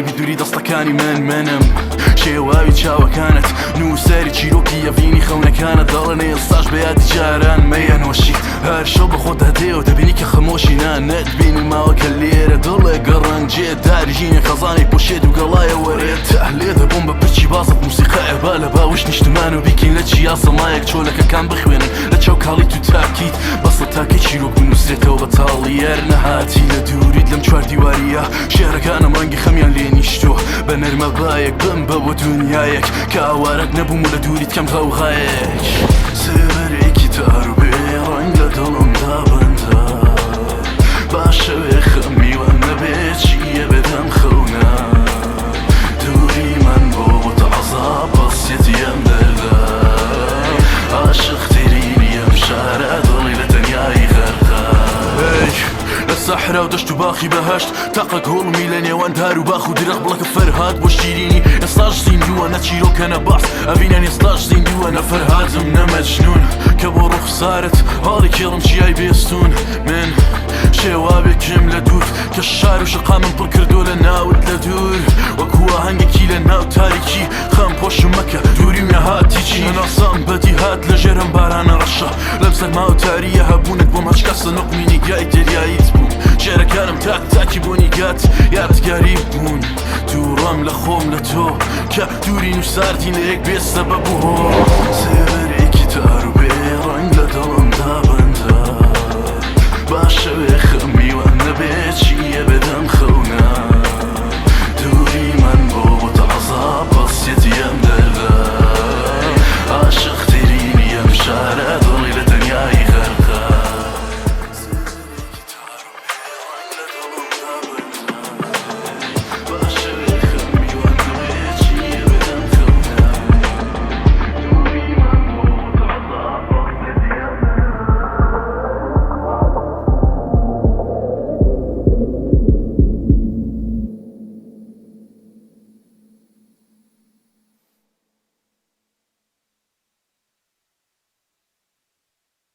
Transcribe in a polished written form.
غەریبی دووری دەستەکانی من منم شێواوی چاوەکانت نووسەری چیرۆکی ئەڤینی خەونەکانت دەڵێن ئێستاش بە یادی جاران مەیە نۆشی هەر شەو بە خۆتدا دێ و دەبینی کە خەمۆشی نا نەتبینی ماوە کە لێرە دڵێ گەڕەنجێ داری ژینێ خەزانی پۆشێت و گەڵایە وەرێت لێ دەبووم بە پرچی بازت موسیقایە با لە باوش نیشتمان و بیکەین لە چیا سەمایەک چۆلەکەکان بخوێنن لە چاو کاڵیت و تاکیت بەسە تاکەی چیرۆک بنووسرێتەوە بە تاڵی ئەر نەهاتی لە دووریت لەم چوار دیواریە شیعرەکانم ڕەنگی خەمیان لێ نیشتووە بە نەرمە بایەک بمبە بۆ دونیایەک کە ئاوارەت نەبووم و لە دووریت کەم غەوغایەک سێبەرێکی تار و بێ ڕەنگ لە دڵمدا بەندە با شەوێ خەمی وام نەبێ چییە بێ دەم خەونە دووری من بۆ بۆتە عەزاب بەسیەتی ئەم دەردە عاشقترینی ئەم شارە دڵی لە تەنیایی غەرقە. ئەی لە سەحرا و دەشت و باخی بەهەشت تاقە گوڵمی لە نێوان دار و باخ و درەخت بڵەکە فەرهاد بۆ شیرینی ئێستاش زیندووە نە چیرۆکە نە باس ئەڤینان ئێستاش زیندووە نە فەرهادم نە مەجنوون کە بۆ ڕوخسارت هەڵی کێڵم چیای بێستوون من شێواوێکم لە دوور کە شار و شەقامم پڕ کردووە لە ناوت لە دوور وەکو ئاهەنگێکی لە ناو تاریکی خەم پۆشم مەکە دووری و نەهاتی چی ناسام بەدی هات لە ژێرم بارانە ڕەشە لەم سەرما و تاریە هەبوونت بۆم هەچ کەسە نوقمی نیگای دەریاییت بووم شعرەکانم تاک تاکی بۆ نیگات یادگاری بوون دووڕم لە خۆم لە تۆ کە دوورین و ساردین لە یەک بێ سەبەب و هۆ سێبەرێکی تار و بێ ڕەنگ لە دڵمدا بەندە با شەوێ خەمی وام نەبێ چییە.